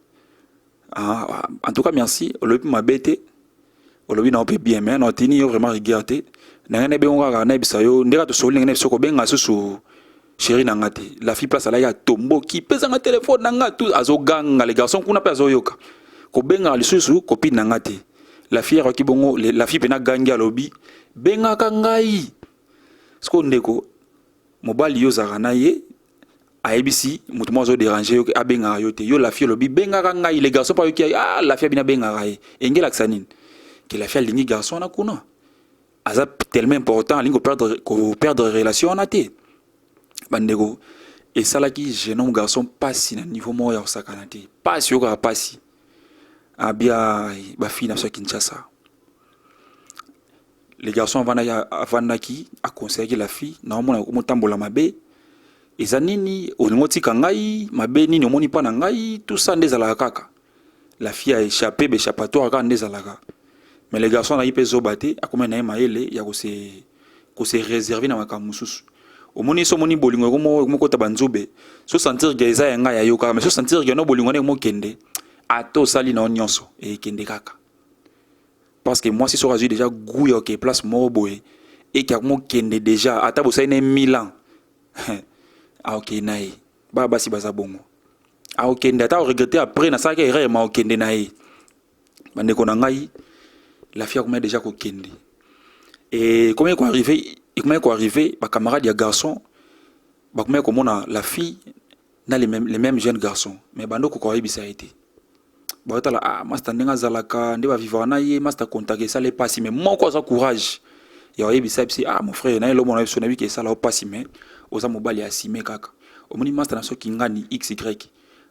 Ah, en tout cas merci, olobi mabe te, olobi na yo mpe bien, mais na otini yo vraiment rigueur te. Na ngai nayebi yango kaka, nayebisa yo ndenge tosoli, ndenge nayebisa yo kobenga susu chéri na nga te. La fille place alaki atomboki, pesanga telefone na nga tout, azoganga. Le garçon kuna mpe azoyoka, kobengaka lisusu copine na nga te. La fille akoki bongo, la fille mpena gangi, alobi bengaka ngai sikoyo. Ndeko mobali, yo ozalaka na ye, ayebisi moto moko azodéranger yo, abengaka yo te. Yo la fille olobi bengaka ngai. Le garçon mpe ayoki, ah, la fille abini abengaka ye, enge elakisa nini? Ke la fille alingi garçon wana kuna, aza tellement important, alingi koperdre relation wana te. Bandeko, esalaki jeune homme garçon pasi na niveau moko ya kosakana te, pasi oyokaka pasi. Abia bafille na biso ya Kinshasa. Le garçon avandaki, avandaki, aconseillaki la fille: naomona omotambola mabe, eza nini? Olingi otika ngai mabe nini omoni mpa na ngai? Tout ça nde ezalaka kaka. La fille a échappé baéchappatoire kaka nde ezalaka, mais le garçon azalaki mpe zoba te, akomi na ye mayele ya kose réserver na makambo mosusu. Omoni so, omoni bolingo ekomokota banzube, so sentir ke eza ya ngai ya yo kaka, mais so sentir ke no bolingo wana ekomokende, ata osali na yo nyonso, ekende kaka, parce que mwasi soki azwi déjà goût ya oke place moko boye, eke akomokende déjà, ata bosali na ye 1000 ans, aokende na ye. Bana basi baza bongo, aokende ata oregretter après, nasalaki erreur, ma okende na ye. Bandeko na ngai, la fille akomaki déjà kokende. E komaki koarriver, ekomaki koarriver, bacamarade ya garçon bakomaki komona la fille na les mêmes jeunes garçons, mais bando koka oyebisa ye te. Baotala, ah, master ndenge azalaka nde bavivaka na ye, master contact esala epasi, mais moko aza courage. Ya oyebisa biso: "Ah, mon frère, na elomona biso, nayebi ke esala yo mpasi, mais oza mobali ya asime kaka." Omoni master na so kingani xy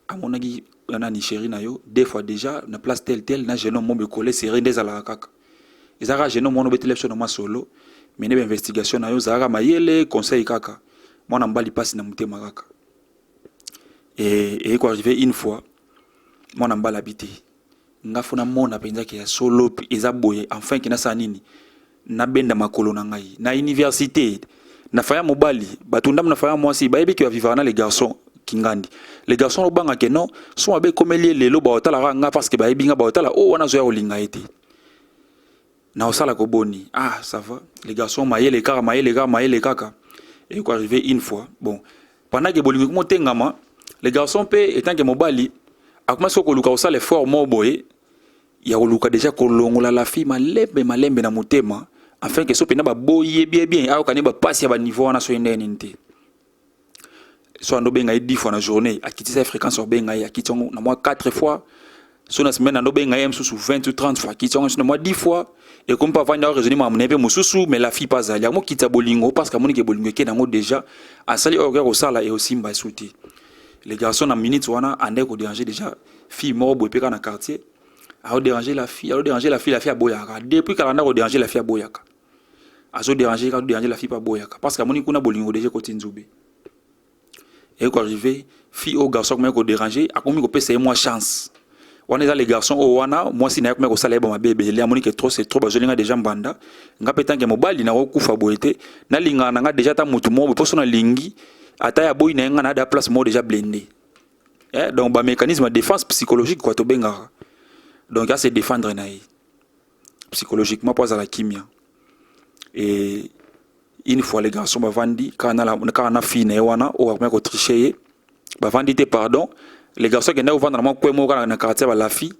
amonaki nani, chéri na yo, deux fois déjà na place tel tel na jeune homme mo bekole serré. Nde ezalaka kaka, eza kaka jeune homme wana obetela biso na masolo. Mais nde bainvestigation na yo, ozalaka mayele, conseil kaka mwana mobali, mpasi na motema kaka. Eye koarriver une fois, mwana mobali abi te, nga fo namona mpenza ke ya solo eza boye, enfin ke nasala nini, nabenda makolo na ngai na université na faya mobali. Bato ndambo na faya mwasi bayebi ke bavivaka na les garçons kingandi. Les garçons obanga ke non, so mabe ekomeli ye lelo, baotalaka nga parce que bayebi nga, baotala o wana azoya kolinga ye te, na osala koboni. Ah, ça va, les garçons mayele kaka, mayele kaka, mayele kaka. Ekoarriver une fois, bon, pendant ke bolingo komotengama, les garçons mpe etant ke mobali akoma soki koluka kosala effort moko boye ya koluka déjà kolongola la fille malembe malembe na motema, afin ke so mpena baboyi ye bien bien, ayokani bapasi ya baniveau wana. So ye ndenge nini te, so ando obenga ye 10 fois na journée, akitisa ye fréquence, obenga ye, akiti yango na mwa 4 fois. So na semaine ando obenga ye mosusu 20 ou 30 fois, akiti yango so na mwa 10 fois. Ekomi mpe avandi, aoraisonner makambo na ye mpe mosusu, mais la fille mpe azali amokitisa bolingo parce que amoni ke bolingo eke nango déjà, asali oyo okoya kosala, eosimba esu te. Les garçons na minute wana ande kodéranger déjà fille moko boye mpe kaka na quartier, aodéranger la fille, aodéranger la fille. La fille aboyaka. Depuis kala nda kodéranger la fille, aboyaka, azodéranger kaka, déranger la fille mpe aboyaka parce que amoni kuna bolingo déjà ekoti nzube. Ekoarriver, fille oyo garçon akomaki kodéranger akomi kopesa ye mwa chance wana. Eza les garçons oyo wana mwasi na ye akomaki kosala ye bamabe ebele. Amoni ke trop c'est trop, bazolinga déjà mbanda. Nga mpe tanke mobali nakokufa boye te, nalingaka na nga déjà ata motu moko boye, mpo so nalingi ata ya boyi na ye, nga na ada place moko déjà blindé. Eh, donc bamécanisme ya défense psychologique quoi tobengaka. Donc ase défendre na ye psychologiquement mpo azala kimia. Et une fois, les garçons bavandi kaka na fille na ye wana oyo akomaki kotricher ye, bavandi te, pardon, les garçons akendaki kovanda na mwa kwe moko kaka na quartier ba la fille,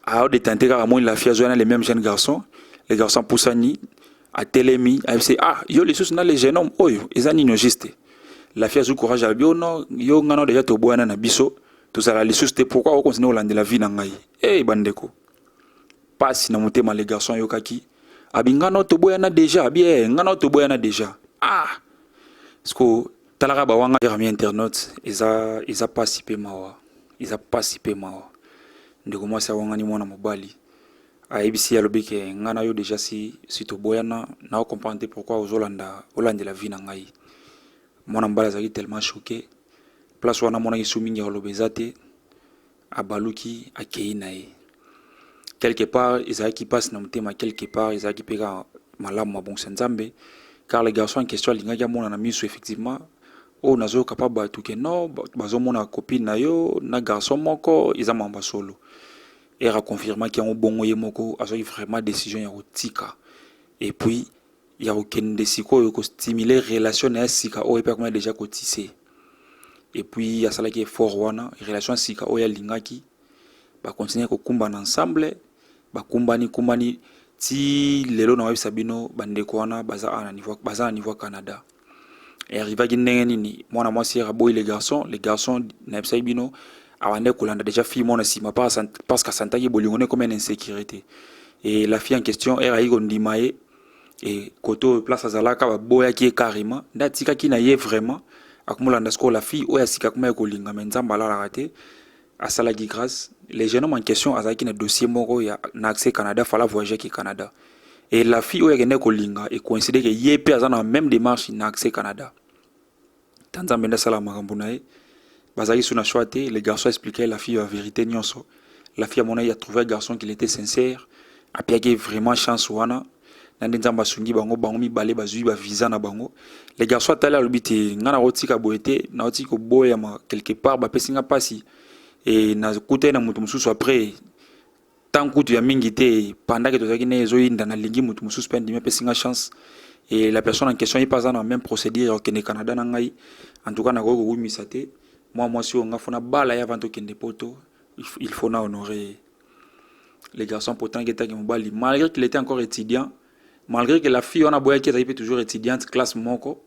aodetante kaka, amoni la fille azoya na les mêmes jeunes garçons. Les garçons apusani, atelemi, ayebisi: "Ah, yo lisusu na le jeune homme oyo, eza nini juste?" La fille azwi courage, alobi: "Oh non, yo nga na déjà toboyana na biso, tozala lisusu te, pourquoi okontinue kolandela vie na ngai?" E bandeko, pasi na motema. Les garçons ayokaki, abi: "Nga na toboyana déjà." Abi: "Eh, nga na toboyana déjà." Ah, parce que talaka bawanga ami internaute, eza pasi mpe mawa, eza pasi mpe mawa. Ndeko mwasi awangani mwana mobali, ayebisi, alobi ke nga na yo déjà si toboyana, na comprendre te pourquoi ozolanda, olandela vie na ngai. Mwana mobali azalaki tellement choqué place wana, amonaki su mingi ya koloba eza te, abaluki, akei na ye. Quelque part ezalaki mpasi na motema, quelque part ezalaki mpe kaka malamu, mabongisa Nzambe, car le garçon en question alingaki amona na miso effectivement oyo nazoyoka mpa bato ke non, bazomona copine na yo na garçon moko, eza makambo ya solo. Ere aconfirmaki yango bongo, ye moko azwaki vraiment décision ya kotika et puis ya kokende sikoyo kostimuler relation na ya sika oyo mpe akomaki déjà kotisser. Et puis asalaki effort wana, relation ya sika oyo alingaki, bakontinue kokumbana ensemble, bakumbani kumbani ti lelo. Na oyebisa bino, bandeko wana baza na niveau ya Canada. Arrivaki ndenge nini? Mwana mwasi ere aboyi les garçons. Les garçons, nayebisaki bino, abandaki kolanda déjà fille mwana nsima parce que asantaki bolingo ne ekomi na insécurité. Et la fille en question, ere ayaki kondima ye, e kote oyo place azalaka, baboyaki ye carrément, nde atikaki na ye vraiment, akomolanda sikoyo la fille oyo asika akomaki kolinga. Me Nzambe alalaka te, asalaki grâce. Le jeune homme en question azalaki na dossier moko ya na accès Canada, fala voyager ki Canada. Et la fille oyo akendaki kolinga, ecoïncide ke ye mpe aza na même démarche na accès Canada. Ta Nzambe nde asala makambo na ye. Bazalaki su na choix te. Le garçon expliquait la fille la vérité nyonso. La fille amonaki, a trouvé garçon qu'il était sincère, apiaki vraiment chance wana na nde Nzambe asungi bango, bango mibale bazwi bavisa na bango. Le garçon atali, alobi te, ngai nakotika boye te, nakotika koboyama quelque part, bapesi nga mpasi e nakutani na moto mosusu après tant kutu ya mingi te, pendant ke tozalaki ne ezoyinda, nalingi moto mosusu mpe andimi, apesi nga chance. Et la personne en question, ye mpe aza na même procédure ya kokende Canada na ngai. En tout cas, nakoki kowumisa te mwa mwasi oyo, nga fo nabala ye avant tokende Poto, il faut na honorer les garçons. Pourtant etaki mobali, malgré qu'il était encore étudiant, malgré que la fille wana aboyaki, azalaki mpe toujours étudiante, classe moko,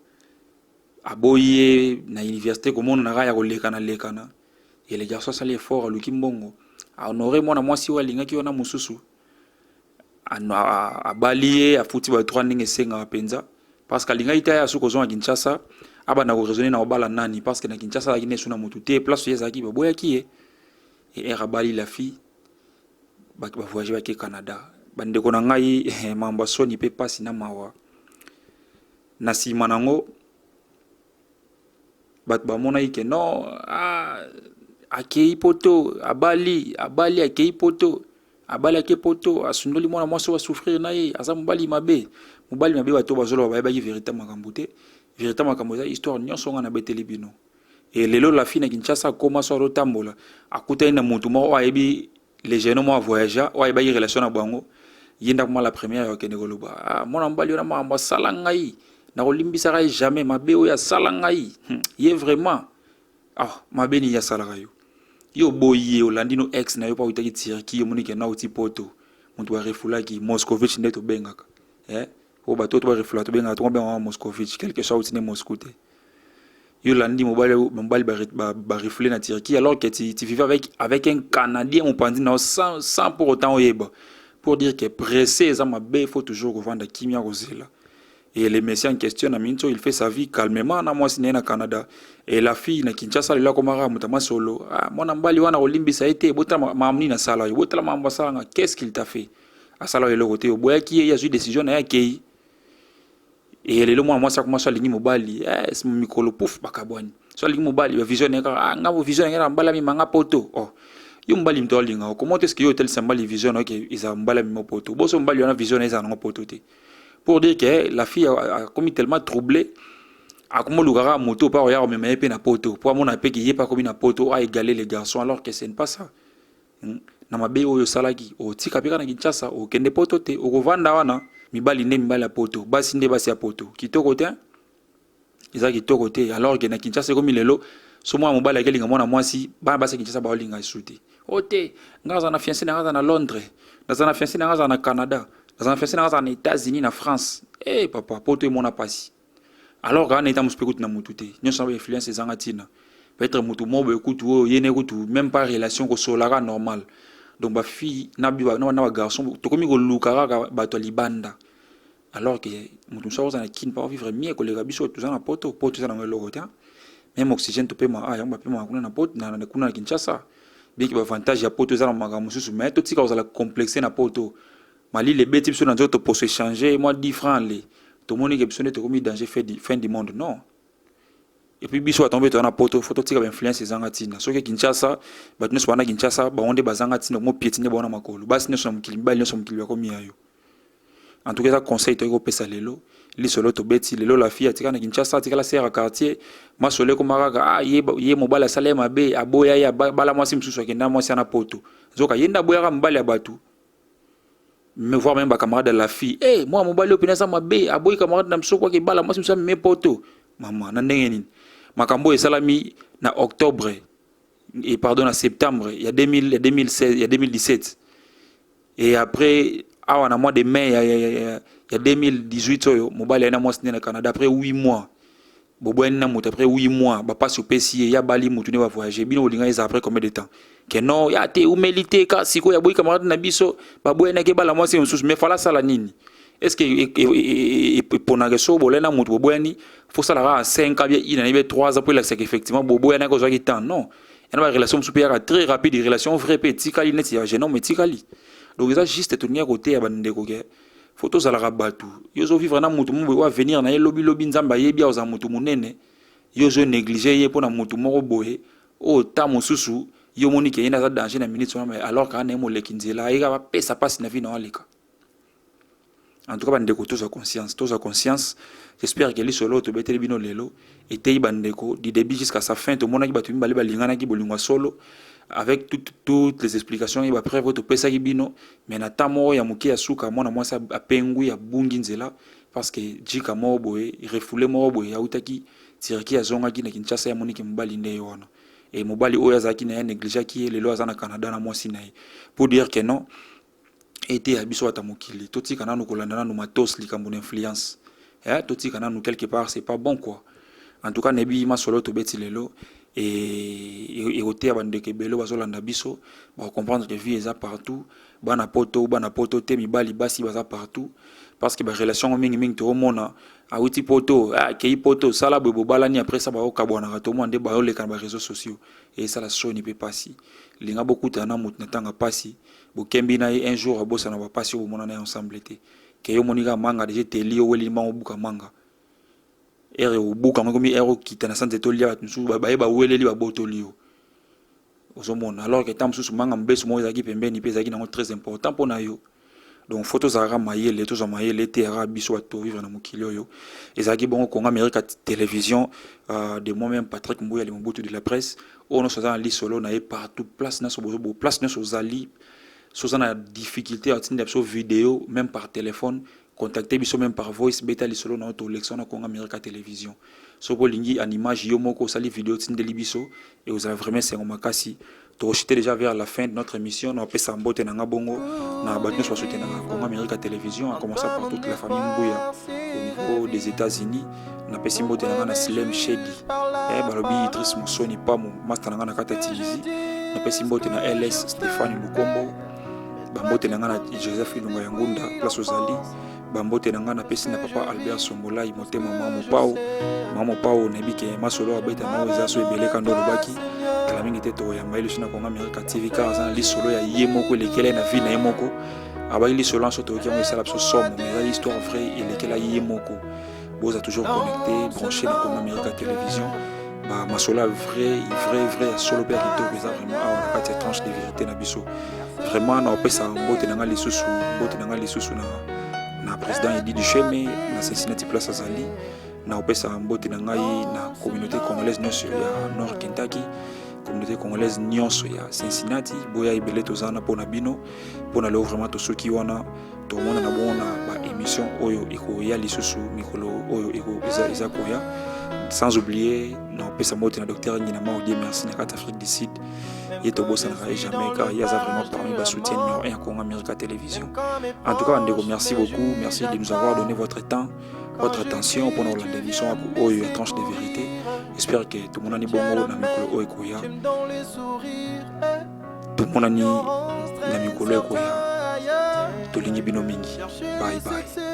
aboyi ye na université, komonana ya kolekana lekana. Et le garçon asali effort, aluki mbongo, ahonore mwana mwasi oyo alingaki wana mosusu. Abali ye, afuti ba droit ndenge esengaka mpenza, parce que alingaki te aya soki kozonga Kinshasa, abanda koraisonner na kobala nani, parce que na Kinshasa azalaki nesu na motu te. Place ye ezalaki, baboyaki ye. E ere abali la fille, bavoyage, bake Canada. Bandeko na ngai, mambo ya soni mpe mpasi na mawa. Na nsima nango, bato bamonaki ke non, ah, akei Poto, abali, abali, akei Poto, abali, ake Poto, asundoli mwana mwasi oyo asouffrir na ye, aza mobali mabe, mobali mabe. Bato bazoloba bayebaki vérité makambo te. Vérité makambo eza histoire nyonso nga nabeteli bino. E lelo la fille na Kinshasa akóma so azotambola, akutani na motu moko oyo ayebi le jeune homme avoyagea, oyo ayebaki relation na bango. Ye ndako la première akende koloba: "Ah, mwana mobali oyo na makambo asala ngai, nakolimbisaka ye jamais, mabe oyo asala ngai." Ye vraiment, ah, mabe nini asalaka yo? Yo oboyi ye, olandi no ex na yo mpo awutaki Turquie. Omoni ke na auti Poto, moto barefoulaki, Moscovitch nde tobengaka, eh? Oyo bato oyo to barefoula, tobengaka, tokobengaka Moscovitch, quelque soit auti nde Moscou te. Yo landi mobali, mobali barefoulé na Turquie, alors que tu vivais avec un Canadien mopanzi na yo sans pour autant oyeba. Pour dire que pressé eza mabe, il faut toujours kovanda kimia, kozela. Et le monsieur en question, na minso, il fait sa vie calmement na mwasi na ye na Canada. Et la fille na Kinshasa lelo akomaka moto masolo: "Ah, mwana mobali wana, kolimbisa ye te. Botala makambo nini asala yo, botala makambo asalanga." Qu'est-ce qu'il t'a fait? Asala yo eloko te. Oboyaki ye, ye azwi décision na ye, akei. E lelo mwana mwasi akoma so alingi mobali, eh, mikolo pouf, bakabwani. So alingi mobali, bavision na ye kaka: "Ah, nga vision na ngai na mobali amemanga Poto." Oh, yo mobali moto alinga, comment est-ce que yo otalisa mobali vision na yo ke eza mobali amema Poto? Boso mobali wana, vision na ye ezala nango Poto te. Pour dire que la fille akomi tellement troublée, akomi olukaka moto mpo akoya komema ye mpe na Poto, mpo amona mpe ke ye mpe akomi na Poto, aégaler les garçons, alors que ce n'est pas ça. Na mabe oyo osalaki, otika mpe kaka na Kinshasa, okende Poto te, okovanda wana. Mibali nde mibali ya Poto, basi nde basi ya Poto. Kitoko te, eza kitoko te. Alors ke na Kinshasa ekomi lelo, so mwana mobali akelinga mwana mwasi, bana basi ya Kinshasa baolinga esu te. O te, nga aza na fiancé na nga aza na Londres, naza na fiancé na nga aza na Canada, naza na fiancé na nga aza na États-Unis, na France. E papa, Poto emona pasi. Alors kaka na eta mosu mpe kutu na motu te, nyonso na bainfluence ezanga ntina. Peut-être motu moko boye kutu oyo ye ne kutu même pas relation, kosolaka normal. Donc bafille na bagarçon, tokomi koluka kaka bato ya libanda, alors que moto mosusu akozala na Kini mpo vivre mieux koleka biso toza na Poto. Poto eza nango eloko te. Même oxygène topema, ah, yango bapemaka kuna na Poto, kuna na Kinshasa. Bien que baavantage ya Poto eza na makambo mosusu, mais totika kozala complexe na Poto. Malili ebeti biso na nzoto, poso échange mwa 10 francs, le tomoni ke biso nde tokomi danger, fin du monde. Non. Et puis biso bato mpe toza na Poto, faut totika bainfluence ezanga ntina. Soki Kinshasa, bato nyonso bana Kinshasa, bango nde bazanga ntina, mo piétiner bango na makolo. Basi nyonso na mokili, mibali nyonso mokili bakomi ya yo. En tout cas, eza conseil toyaki kopesa lelo. Lisolo tobeti lelo, la fille atikala na Kinshasa, atikala sere ya quartier. Masolo ekoma kaka: ah, ye mobali asala ye mabe, aboya ye, abala mwasi mosusu, akenda mwasi ana Poto. Nzoka ye nde aboyaka mobali ya bato. Mais voir même bacamarade de la fille: "Eh, hey, mwana mobali oyo mpena aza mabe, aboyi camarade na biso, kwaki ebala mwasi mosusu, ameme Poto." Mama, na ndenge nini? Makambo oyo esalami na octobre, et pardon, na septembre ya 2000, ya 2016, ya 2017. Et après awa na mois de mai ya 2018 oyo, mobali aye na mwasi nde na Canada après 8 mois. Boboyani na moto après 8 mois, bapasi opesi ye, ya bali motu nde bavoyage. Bino bolinga eza après combien de temps ke non, ya te, umeli te, ka sikoyo aboyi camarade na biso, baboyanaki, ebala mwasi mosusu. Mais fala asala nini? Est ce que eponaka so bolai na motu, boboyani, fosala kaka 5 ans, bien ina bien 3 ans, po elakisaka effectivement boboyanaki, ozwaki temps? Non, yana barelation mosusu mpe yaka très rapide, relation vrai mpe etikali, neti ya jeune homme etikali. Donc eza juste tolingi koteya bandeko ke faut tozalaka bato. Yo ozovivre na motu mo boye, oyo avenir na ye lobilobi Nzambe ayebi, akozala motu monene. Yo ozonéglige ye mpo na motu moko boye oyo ta mosusu yo omoni ke ye nde aza danger na minute wana, alors kaka na ye moleki nzela, ayeka bapesa mpasi na vie na aleka. En tout cas, bandeko, tozwa conscience, tozwa conscience. J'espère ke lisolo oyo tobeteli bino lelo eteyi bandeko. Du début jusqu'à sa fin, tomonaki bato mibale balinganaki bolingo ya solo, avec toutes les explications ye bapreuve oyo topesaki bino. Mais na temps moko ya moke ya suka, mwana mwasi apengwi, abungi nzela, parce que jika moko boye, refoulé moko boye, autaki Turquie, azongaki na Kinshasa, yamoniki mobali nde ye wana. E mobali oyo azalaki na ye, négligeaki ye, lelo aza na Canada na mwasi na ye. Pour dire que non, ete ya biso ata mokili, totika nanu kolanda nanu matos, likambo na influence, eh, totika nanu. Quelque part, c'est pas bon, quoi. En tout cas, nayebi masolo tobeti lelo ekoteya bandeko ebele bazolanda biso, bakocomprendre que vie eza partout. Bana poto, bana poto te, mibali, basi baza partout. Parce que ba relation yango mingi mingi toomona awuti poto, akei poto, sala boye bobalani après ça baokabwanaka tomona nde baoleka na ba réseaux sociaux. Esala soni mpe pasi. Linga bokutana na moto na ntanga pasi, bokembi na ye un jour abosana bapasi oyo bomona na ye ensemble te. Ke yo omoni kaka manga deja eteli yo oweli mbango obuka manga. Ere obuka yango ekomi ere okita na sanze tolia bato mosusu baye baweleli babotoli yo. Ozomona alors que ntango mosusu manga mobesu moko ezalaki pembeni mpe ezalaki nango très important mpo na yo. Donc faut tozalaka mayele, tozwa mayele eteyaka biso bato tovivre na mokili oyo. Ezalaki bongo Congo America Télévision de moi-même Patrick Mbuya le Mobutu de la presse. Oyo nyonso aza na lisolo na ye partout, place nyonso bozo place nyonso ozali. So oza na difficulté ya kotinda biso video même par téléphone, contacter biso même par voice, beta lisolo na yo tolekisa na Congo America Télévision. Soki olingi en image yo moko osali video otindeli biso et ozala vraiment esengo makasi. Tokochite déjà vers la fin de notre émission. Na opesa mbote na nga bongo na bato nyonso basoutenaka Congo America Télévision, à commencer par toute la famille Mbuya au niveau des États-Unis. Napesi mbote na nga na Silem Shedi, balobi Idriss Mosoni Pamu, master na nga na kati ya Tunisie. Napesi mbote na LS Stéphane Lukombo, bambote na nga na Joseph Ilunga ya Ngunda place ozali. Bambote na nga napesi na papa Albert Songolai motema mama Mopao, mama Mopao nayebi ke masolo abeta nango eza so ebele kando olobaki kala mingi te tokoyamba ye liso na Congo America TV car aza na lisolo ya ye moko elekela ye na vie na ye moko. Abaki lisolo nyonso toyoki yango esala biso somo, mais eza histoire vraie elekela ye moko. Boza toujours connecté, branché na Congo America Télévision. Ba masolo ya vrai vrai vrai ya solo mpe ya kitoko eza vraiment awa na kati ya tranche de vérité na biso. Vraiment na opesa mbote na nga lisusu, mbote na nga lisusu na président Eddy Ducheme na Cincinnati place azali. Na opesa mbote na ngai na communauté congolaise nyonso ya Nord Kentucky, communauté congolaise nyonso ya Cincinnati. Boya ebele toza wana mpona bino. Mpona leo vraiment tosuki wana, tokomona na bongo na ba émission oyo ekoya lisusu mikolo oyo eza koya. Sans oublier na opesa mbote na docteur Ngina Mao, Dieu merci, na kati Afrique du Sud. Ye tobosanaka ye jamais car ye aza vraiment parmi ba soutien numéro 1 ya Congo America Télévision. En tout cas bandeko, merci beaucoup, merci de nous avoir donné votre temps, votre attention mpona kolanda émission oyo ya tranche de vérité. J'espère que tomonani bongo na mikolo oyo ekoya, tomonani na mikolo ekoya. Tolingi bino mingi, bye bye.